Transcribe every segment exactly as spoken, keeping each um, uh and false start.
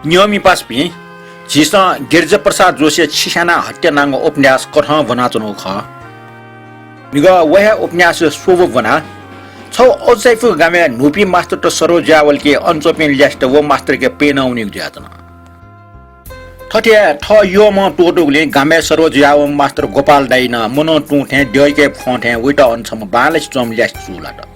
नियमित पासापिं, झीसं गिरिजा प्रसाद जोशीया छिस्यानाः हत्या नांगु उपन्यास कथं ब्वनाच्वनागु खः। निगः व हे उपन्यास स्वयाः ब्वना, छगू अज्याःगु गामय् न्हूपिं मास्तरत सरह जुयावल कि अन च्वंपिं ल्यासेत व मास्तरके प्यन्हु वनीगु जुयाच्वन। थथे थः यःम्हं त्वःतूगुलिं गामय् सरह जुयावं मास्तर गोपाल दाइनं मनं तुं थें द्यःय्‌के फ्वं थें वइत अन छम्ह बांलासे च्वंम्ह ल्यासे चूलात।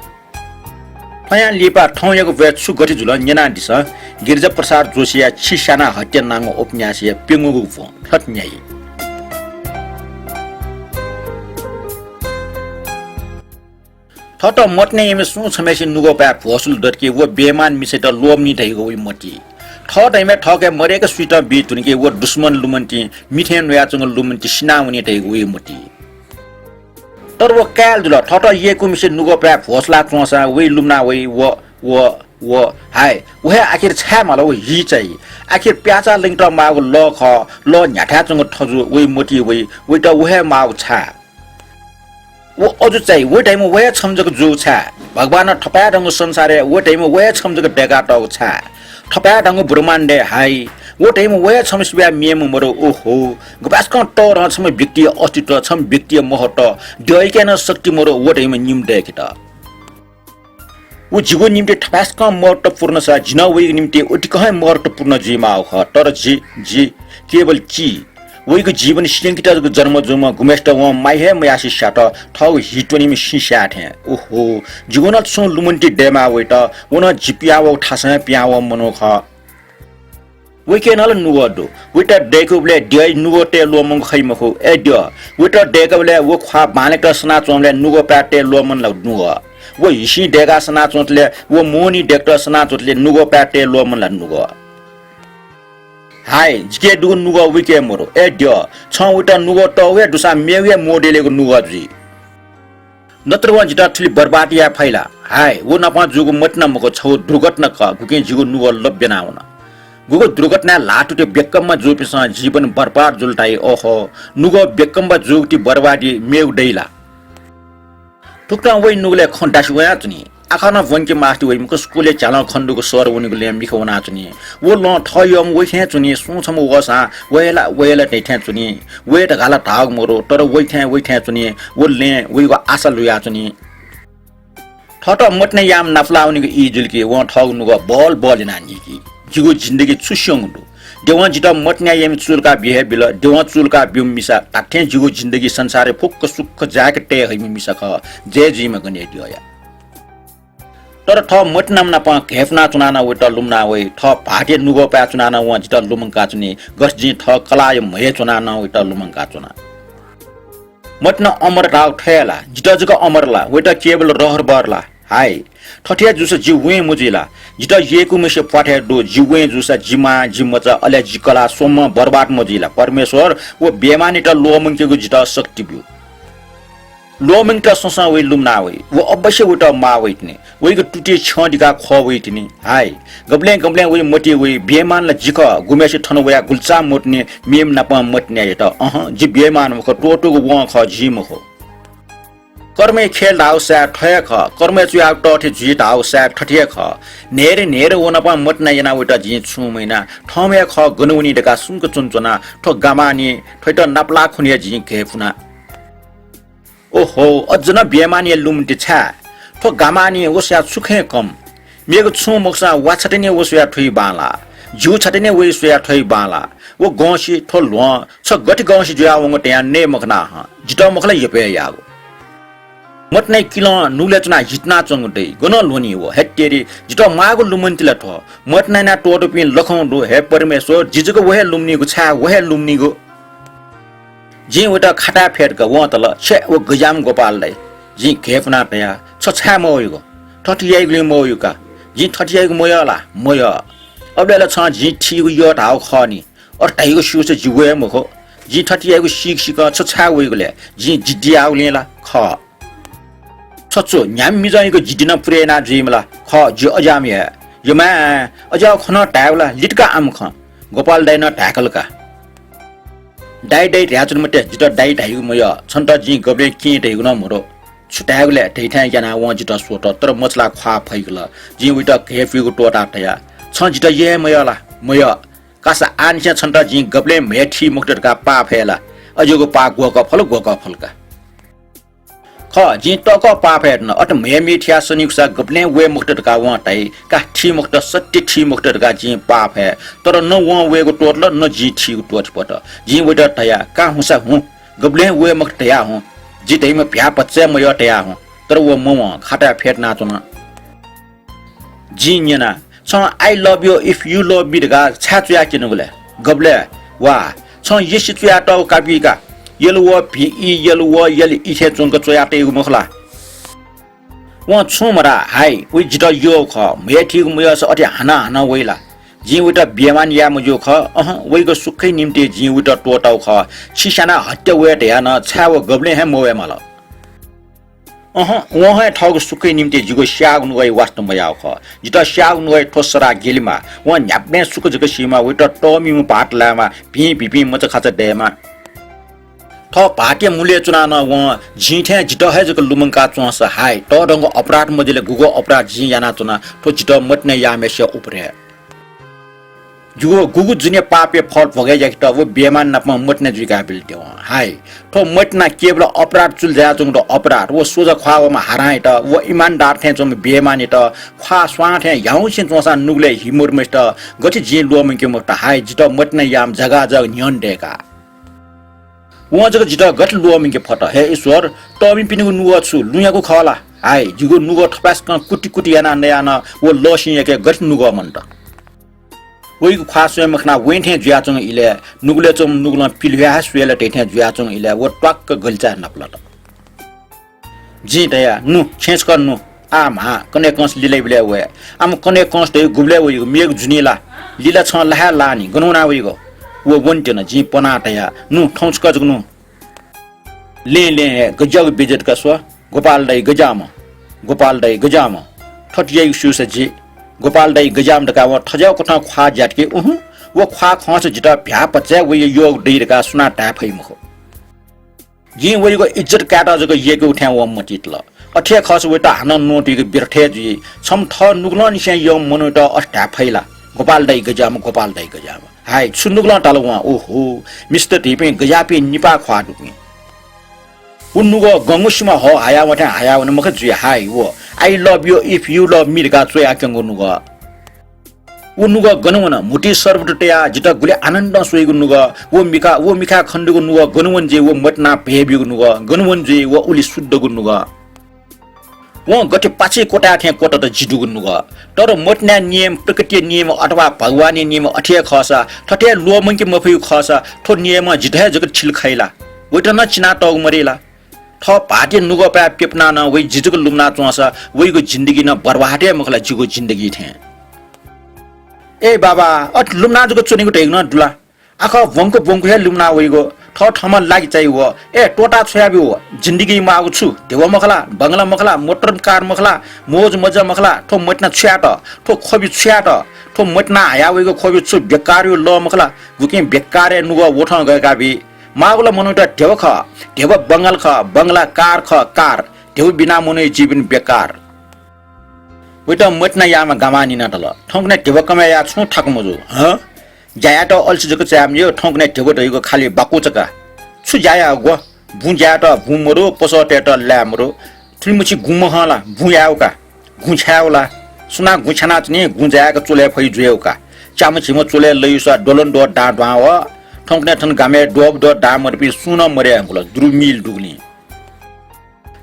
थ्वयां लिपा थौंयागु ब्वय् छु गथे जुल न्यनादिसँ। गिरिजा प्रसाद जोशीया छिस्यानाः हत्या नांगु उपन्यासया प्यंगूगु ब्वं थथे न्ह्याइ। थःत मतिनाय्‌म्ह सुं छम्हय्‌सिनं नुगःपाय् भ्वसुल दत कि व बेइमान मिसायात ल्वःमनी धइगु वइ मति। थः धइम्ह थःके मदय्‌क सुइत बी धुन कि व दुस्मन लुमन्तिं, मिथें न्वयाच्वंगु लुमन्तिं सिनावनी धइगु वइ मति। तर व काय्‌ल जुल, थःत यय्‌कूम्हसिनं नुगःपाय् भ्वसुला च्वंसां वइ लुमना वइ, व, व, व, हाय, व हे आखिर छाय् माल व हि चाइ। आखिर प्याःचाः लंकेत माःगु लः खः, लः न्ह्याथाय् च्वंगु थजु वइ मति वइ, वइत व हे माःगु छाय्। व अजू चाइ, व धइम्ह व हे छम्ह जक जूगु छाय्। भगवानं थपाय्‌धंगु संसारय् व धइम्ह व हे छम्ह जक दय्‌कातःगु छाय्। थपाय्‌धंगु ब्रह्माण्डय् हाय, व धइम्ह व हे छम्ह सिवाय् मेम्ह मदु। ओहो, गपाय्‌सकं तःधं छम्ह व्यक्तिया अस्तित्व, छम्ह व्यक्तिया महत्व, द्यःय्‌के नं शक्ति मदु व धइम्ह निम्ह दय्‌केत। व जिगु निम्तिं थपाय्‌सकं महत्वपूर्ण सा, जि नं वइगु निम्तिं उतिकं हे महत्वपूर्ण जुइमाःगु खः। तर जि, जि केवल चि। वइगु जीवन स्यंकेत जक जन्म जूम्ह, गुम्हेसित वं माया हे मयासें स्यात, थःगु हि त्वनीम्ह सिं स्याये थें। ओहो, जिगु नं छुं लुमन्ति दयेमाः वइत, व नं जि पिहां वःगु थासं हे पिहां वःम्ह मनू खः। वइके नं ला नुगः दु। वइत दय्‌कूबलय् द्यःइ नुगः तये ल्वःमंगु खइ मखु। अय् द्यः, वइत दय्‌कूबलय् व ख्वाः बांलाकेत सनाच्वंबलय् नुगःपाय् तये ल्वःमन ला नुगः? व हिसिं दय्‌काः सनाच्वंतले, व मोहनिं दय्‌केत सनाच्वंतले नुगःपाय् तये ल्वःमन ला नुगः? हाय, जिके दुगु नुगः वइके मदु। अय् द्यः, छं वइत नुगः तःगु हे दुसां मेगु हे मोहद्यलेगु नुगः जुइ। नत्र वं जितः थुलि बरबाद याये फइ ला? हाय, व नापं जूगु मतिना मखु, छगू दुर्घटना खः, गुकिं जिगु नुगः लब्यना वन। गुगु दुर्घटनाय् ल्हातुति ब्यक्कम्बा जूपिन्सं जीवन बरबाद जुल धाइ। ओहो, नुगः ब्यक्कम्बा जूगु ति बरबादी मेगु दइ ला? थुकथं वइ नुगलय् खँ दासि वयाच्वनी। आखः नं ब्वंके मास्ति वइ मखु, स्कुलय् झ्यालं खनेदुगु सर वनीगुलिं मिखा वनाच्वनी। व लँ थः यःम्ह वइ थें च्वनी, सुं छम्ह वःसां वये ला, वये ला धइ थें च्वनी। वये धकाः ला धाःगु मदु, तर वइ थें, वइ थें च्वनी। व लँय् वइगु आशा लुयाच्वनी। थःत मतिना याःम्ह नापलाः वनीगु ई जुल कि वं थःगु नुगः बल बल यानाः नीकी। जिगु जिन्दगी छु स्यंगु दु? देवं जितः मतिना याइम्ह चूलाका बी हे बिल। देवं चूलाका ब्यूम्ह मिसा धात्थें जिगु जिन्दगी संसारय् फुक्क सुख जाय्‌के तये हइम्ह मिसा खः। जय जुइमा गन हे द्यःया। तर थः मतिनाम्ह नापं घय्‌पुना च्वनाः नं वइत लुमना वइ, थः भाःतया नुगःपाय् च्वनाः नं वं जितः लुमंका च्वनी, गथे जिं थः कलाःया म्हय् च्वनाः नं वइत लुमंका च्वना। मतिना अमर धाःगु थ्व हे ला? जितः जक अमर ला? वइत केवल रहर बहर ला? हाय, थथे जूसा जि वें मजुइ ला? जितः यय्‌कूम्हसिया प्वाथय् दु, जि वें जूसा जि मां, जि मचा, अले जि कलाः स्वम्हं बरबाद मजुइ ला? परमेश्वर, व बेमानयात ल्वःमंकेगु जितः शक्ति ब्यु। ल्वःमंकेत ससं वइ लुमना वइ, व अवश्य वइत माः वइतिनि, वइगु तुतिइ छ्यं दिकाः ख्वः वइतिनि। हाय, गबलें गबलें वइ मति वइ, बेमान ला जि खः, गुम्हेसे थन वयाः गुलि चां मतिने, मेम्ह नापं मतिना यात। अहँ, जि बेमान मखु, त्वःतूगु वं खः, जि मखु। कर्मया खेल धाःगु सायद थ्व हे खः, कर्मय् च्वयागु तःथें जुइ धाःगु सायद थथे हे खः। न्हय्‌रे न्हय्‌रे व नापं मतिना यानाः वइत जिं छुं मयाना, थःम्ह हे खः गन वनी धकाः सुम्क च्वनाच्वना, थ्व गामानि, थ्वयात नापलाः खुन्हुया जिं घय्‌पुना। ओहो, अझ नं बेमानया लुमन्ति छाय्? थ्व गामानि व स्वयाः छु खँय् कम? मेगु छुं मखुसां वा छतिने व स्वयाः थ्वइ बांलाः, ज्यू छतिने वइ स्वयाः थ्वइ बांलाः। व गंसि, थ्व ल्ह्वं, छ गथे गंसि जुयावंगु धयां नये मखना हं, जितः मखु ला यपय् याःगु। मतिनाया किलं नुगलय् च्वनाः हितनाच्वंगु दइ, गनं ल्ह्वनी व? हेत्तेरी, जितः माःगु लुमन्ति ला थ्व? मतिना यानाः त्वःतूपिं लखं दु, हे परमेश्वर, जि जक व हे लुमनीगु, छाय् व हे लुमनीगु? जिं वइत खाताय् फ्यतुकाः वं तल, छ्या, व गज्याःम्ह गोपाल दाइ। जिं घय्‌पुनाः धया, छ छाय् मवइगु? थथे याइगुलिं मवइगु का। जिं थथे याइगु मयः ला? मयः। अबलय् ला छं जिं थीगु यः धाःगु खः नि। अथे धइगु स्यूसा जि वये मखु। जिं थथे याइगु सीक सीकं छ छाय् वइगु ले? जिं जिद्दी याःगुलिं ला? खः। छ च्व, न्ह्याम्ह मिजंयागु जिद्दी नं पुरे याना जुइम्ह ला? खः, जि अज्याःम्ह हे। यमाय्, अज्याःगु खँ नं धायेगु ला? लित का आम्ह खँ। गोपाल दाइनं धाय्‌कल का। दाइ, दाइ धाय्‌च्वने मते, जितः दाइ धाइगु मयः, छन्त जिं गबलें केहेँ धइगु नं मदु। छु धायेगु ले धइथाय् ग्यानाः वं जितः स्वत, तर मछालाः ख्वाः फइकल। जिं वइत घय्‌पुइगु त्वःताः धया, छं जितः यः हे मयः ला? मयः। कासा आनिसें छन्त जिं गबलें म्हय् थी मखुत धकाः पाः फये ला? अज्याःगु पाः ग्वःकः फल, ग्वःकः फल का। खः, जिं तःकः पाः फये धुन। अथे म्हय् म्ये थियाः सनीगुसा गबलें वये मखुत धकाः वं धाइ। का थी मखुत, सत्य थी मखुत धकाः जिं पाः फये। तर न वं वयेगु त्वःतल, न जिं थीगु त्वःते फत। जिं वयात धया, का हुँ सा हुँ, गबलें वये मखुत धया हुँ, जि धइम्ह भ्याः भचा मयः धया हुँ। तर व मवं, खाताय् फ्यतुनाच्वन। जिं न्यना, छं I love you if you love me धकाः छाय् च्वयाः क्यनागु लय्? गबलें? वा, छं यसे च्वयातःगु कापी का। L O V E, L O L E थें च्वंक च्वयातयागु मखु ला? वं छुं मधाः। हाइ, वइ जितः यःगु खः। म्हय् थीगु मयःसा अथे हानं हानं वइ ला? जिं वइत बेइमान याये मज्यू खः। अहँ, वइगु सुखै निम्तिं जिं वइत त्वःतागु खः। छिस्यानाः हत्या वये धयाः नं छाय् व गबलें हे मवये माल। अहँ, वं हे थःगु सुखै निम्तिं जिगु स्याःगु नुगःया वास्ता मयाःगु खः। जितः स्याःगु नुगःया थ्व सराः ग्यलिमाः। वं न्ह्याबलें सुख जक सीमाः, वइत तःमिम्ह भाःत लायेमाः, भिं भिंपिं मचाखाचा दयेमाः। थः भाःतया मुलय् च्वनाः नं वं जिं थें जितः हे जक लुमंका च्वंसा हाइ, तःधंगु अपराध मजिल, गुगु अपराध जिं यानाच्वना, थ्व जितः मतिना याःम्हेसिया उपरे। जिगु गुगु जुनिया पापया फल भोगय् याकेत व बेइमान नाप मतिना जुइकाबिल देवं। हाइ, थ्व मतिना केवल अपराध चुलि जायाच्वंगु दु, अपराध। व सोझा ख्वाः वःम्ह हारांयात, व इमानदार थें च्वंम्ह बेइमानयात, ख्वाः स्वां थें ह्याउँसे च्वंसां नुगलय् हि मरुम्हेसित गथे जिं ल्वःमंके मफुत? हाइ, जितः मतिना याःम्ह जगाजग न्ह्यःने दय्का। वं जक जितः गथे ल्वःमंके फत? हे ईश्वर, तःमिपिनिगु नुगः छु लुँयागु खः ला? हाइ, जिगु नुगः थपाय्सकं कुति कुति यानाः नयाः नं व लःसिंयाके गथे नुगः मन्त? वइगु ख्वाः स्वये मखनाः वइथें जुयाच्वंगु इलय्, नुगलय् च्वंम्ह नुगलं पिल्हुयाः हे स्वये ला धइथें जुयाच्वंगु इलय् व त्वाक्क गलिचाय् नापलात। जिं धया, नु, छेँय् छकः नु। आः म्हां, कन्हय् कंस लिलाइबलय् वये। आम कन्हय् कंस धइगु गुबलय् वइगु, मेगु जुनि ला? लिला छं ला हे लानि, गन वना वइगु? व वनेत्यन, जिं पनाः धया, नु, थौं छकः जक नु। लँय् लँय् हे गज्याःगु बेइज्जत का स्व, गोपाल दाइ गज्याःम्ह, गोपाल दाइ गज्याःम्ह। थथे याइगु स्यूसा जि गोपाल दाइ गज्याःम्ह धकाः वं थज्याःगु कथं ख्वाः ज्यातके, उहुँ, व ख्वाः खंसा जितः भ्याः भचा हे वइ यःगु दइ धकाः सुनां धाये फइ मखु। जिं वइगु इज्जत कायेत जक यय्केगु थें वं मतिइ तल। अथे हे खःसा वइत हानं न्वतुइगु व्यर्थ हे जुइ। छम्ह थः नुगलंनिसें यःम्ह मनूयात अथे धाये फइ ला? गोपाल दाइ गज्याःम्ह, गोपाल दाइ गज्याःम्ह। हाइ, छु नुगलं धाल वं? ओहो, मिस्त धइपिं गज्याःपिं निपाः ख्वाः दुपिं। व नुगः गंगु सिमा हः हायावं थें हायावने मखु जुइ। हाइ, व I love you if you love me धकाः च्वयाक्यंगु नुगः। व नुगः गन वन? म्हुतुइ सर्वत तयाः जितः गुलि आनन्दं स्वइगु नुगः। व मिखा, व मिखाय् खनेदुगु नुगः गन वन जुइ? व मतिनाः भय् ब्यूगु नुगः गन वन जुइ? व उलि शुद्धगु नुगः। वं गथे पाचय् क्वताय् थें क्वतत जि दुगु नुगः। तर मतिनाया नियम, प्रकृतिया नियम अथवा भगवानया नियम अथे हे खःसा, थथे हे ल्वःमंके मफइगु खःसा, थ्व नियमं जितः हे जक थिल खइ ला? वइत नं चिनातःगु मदइ ला? थः भाःतया नुगःपाय् प्यपुनाः नं वइ जि जक लुमना च्वंसा वइगु जिन्दगी नं बर्बाद हे मखु ला, जिगु जिन्दगी थें? ए बाबा, अथे लुमना जक च्वनेगु धइगु नं दु ला? आखः ब्वंकु ब्वंकु हे लुमना वइगु, थः थःम्हं लागि चाइ व। ए, त्वःताः छु यायेब्यु व? जिन्दगी माःगु छु? ध्यबा मखु ला, बंगला मखु ला, मोटर कार मखु ला, मोज मजा मखु ला? थ्व मतिना छु यायेत? थ्व ख्वबि छु यायेत? थ्व मतिनां हया वइगु ख्वबि छु बेकारया लः मखु ला? गुकिं बेकारया नुगः वथं गय्काबी। माःगु ला मनूयात ध्यबा खः, ध्यबा बंगला खः, बंगला कार खः, कार। ध्यबा बिना मनूया जीवन बेकार। वइत मतिना याःम्ह गामां निना धाल, थौंकन्हय् ध्यबा कमय् याः छुं थाकु मजू, हँ? ज्या यायेत अल्छि जक चाये मज्यू, थौंकन्हय् ध्यबा धइगु खालि बाकु चका। छु ज्या यायेगु? बुँ ज्या यायेत बुँ मदु, पसः तयेत लाय् मदु। थुलिमछि गुँ मखं ला, बुँ यायेगु का। गुँ छ्यायेगु ला? सुनां गुँ छ्यानाच्वनी, गुँ जाय्क चुलय् फइ जुयेगु का। च्याम्ह झिम्ह चुलय् लइसा द्वलंद्वः दां दुहां वः। थौंकन्हय् थन गामय् द्वःबद्वः दां मदुपिं सुं नं मदये धुंकल, दुरु मिल दुगुलिं।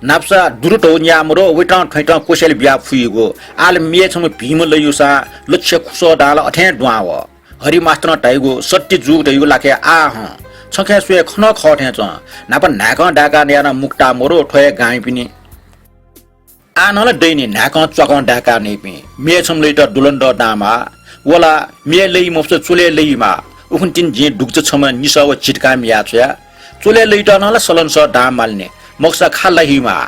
न्हापासा दुरु धौ न्याः मदु, वइत थुइत क्वस्यालि बियाः फुइगु। आः ला म्ये छम्ह भिंम्ह लइसा लच्छि खुसः दां ला अथें दुहां वः। हरि मास्टरं धाइगु सत्य जूगु धइगु लाखे आः हं। छखे स्वये खन खः थें च्वं। न्हापा न्हाय्कं दाय्काः नयाः नं मुक्ता मदु थ्व हे गांपिनि। आः नं ला दइनि न्हाय्कं च्वाकं दाय्काः नइपिं। म्ये छम्ह लइत द्वलंद्वः दां माः। व ला म्ये लइ मफुसा चुलय् लइ माः। उखुन्हु तिनि जिं दुगुचा छम्ह निसः व झितिकां मिया छ्वया। चुलय् लइत नं ला सलंसः दां मालिनि। मखुसा खा ला हि माः।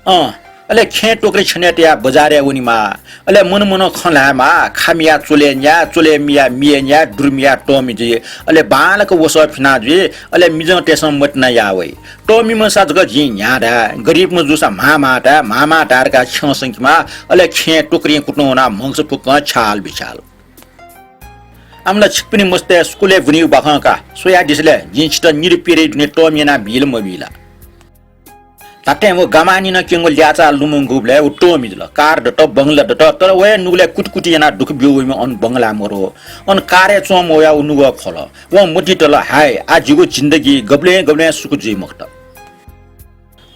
अँ, अले खेँय् टोकरी छ्यनय् तयाः बजारय् वनेमाः। अले मन मनं खँ ल्हायेमाः, खा मियाः चुलय् न्याः, चुलय् मियाः म्ये न्याः, दुरु मियाः तःमि जुइ। अले बांलाक वसः फिना जुइ। अले मिजंतय्सं मतिना याः वइ। तःमिम्हसा जक जिं न्ह्याः धाये, गरिबम्ह जूसा म्हां म्हां धाये, म्हां म्हां धाये धकाः छ्यं संकेमाः। अले खेँय् टोकरिं कुतुं वनाः म्हगस फुक्कं छ्याल बिछ्याल। आम्ला छिकपिनि मस्तय् स्कुलय् ब्वनीगु बाखं का। स्वयादिसँ ले, जिं छितः निदँ प्यरे दुने तःमि याना बिल मबिल। धात्थें व गामानिनं क्यंगु ल्याःचाः लुमंगुबलय् व तःमि जुल। कार दत, बंगला दत, तर वया नुगलय् कुतिकुति यानाः दुःख ब्यू वइम्ह अन बंगलाय् मरु। अन कारय् च्वंम्ह वया व नुगः ख्वल। वं मतिइ तल, हाय, आः जिगु जिन्दगी गबलें गबलें सुख जुइ मखुत।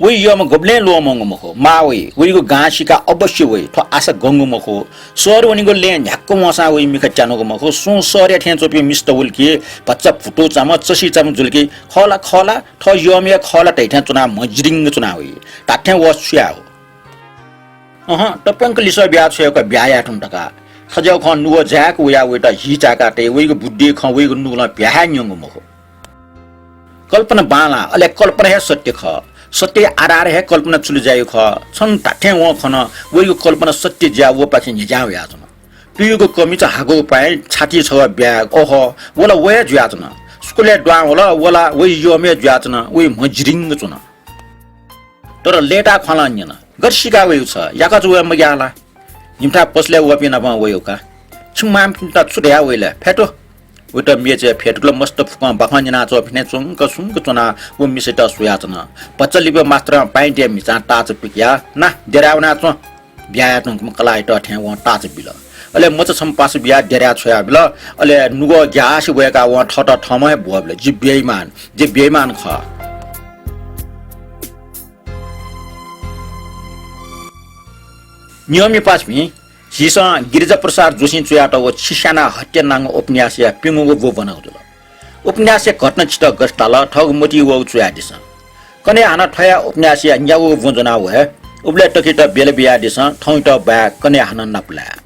वइ यःम्ह गबलें ल्वःमंगु मखु, माः वइ, वइगु गां सिकाः अवश्य वइ, थ्व आशा गंगु मखु। शहर वनेगु लँय् न्ह्याक्क वंसां वइ मिखा त्यानुगु मखु, सुं शहरय् थें च्वंपिं मिस्त वल कि भचा भुतुचाम्ह, चसिचाम्ह जुल कि खः ला, खः ला, थः यःम्हया खः ला धइथें च्वनाः म्हजिरिंग च्वना वइ। धात्थें वः छु याये हो? अहँ, तप्यंक लिसः बिया छ्वयेक ब्याहा याये धुन धकाः। थज्याःगु खँ नुगः जाय्क वयाः वइत हि चाय्काः तइ, वइगु बुद्धि खँ वइगु नुगलं प्याहाय् न्यंगु मखु। कल्पना बांलाः, अले कल्पना हे सत्य खः। सत्यया आधार हे कल्पना चुलुजायु खः। छं धात्थें वं खन, वइगु कल्पना सत्य जुयाः वपाखे न्ह्यज्यां वयाच्वन। तुयुगु कमिच हाकूगु पाँय् छाति छगः ब्याग, ओहो, व ला व हे जुयाच्वन। स्कुलय् दुहां वल, व ला वइ यःम्ह हे जुयाच्वन, वइ म्हजिरिंग च्वन। तर लय्ताः ख्वालं न्यन, गथे सिका वइगु छ, याकःचा वये मग्याः ला? जिमिथाय् पसलय् वःपिं नाप वइगु का। छिमि मांपिन्त छु धयाः वइ ले, फ्यतु। वइत मेचय् फ्यतुकल। मस्त फुक्कं बाखं न्यनाच्वंपिं थें च्वंक सुंक च्वनाः व मिसायात स्वयाच्वन। भचा लिपा मास्तरं पाइँतय् म्हिचां ताःचा पिकयाः, ना, देराय् वनाच्वँ। ब्याहा याये धुंकूम्ह कलाःयात थें वं ताःचा बिल। अले मचा छम्ह पासा बियाः देराय् छ्वयाबिल। अले नुगः ग्यासे वय्काः वं थःत थःम्हं हे ब्वःबिल, जि बेइमान, जि बेइमान खः। नियःमि पासापिं, झीसं गिरिजाप्रसाद जोशीं च्वयातःगु छिस्याना हत्या नांगु उपन्यासया प्यंगूगु ब्व ब्वनागु जुल। उपन्यासया घटना छितः गथे ताल, थःगु मतिइ वःगु च्वयादिसँ। कन्हय् हानं थ्वया उपन्यासया न्यागूगु ब्वँ ज्वना वये। उबलय् तकेत ब्यला बियादिसँ, थौंयात बाय् कन्हय् हानं नापलाये।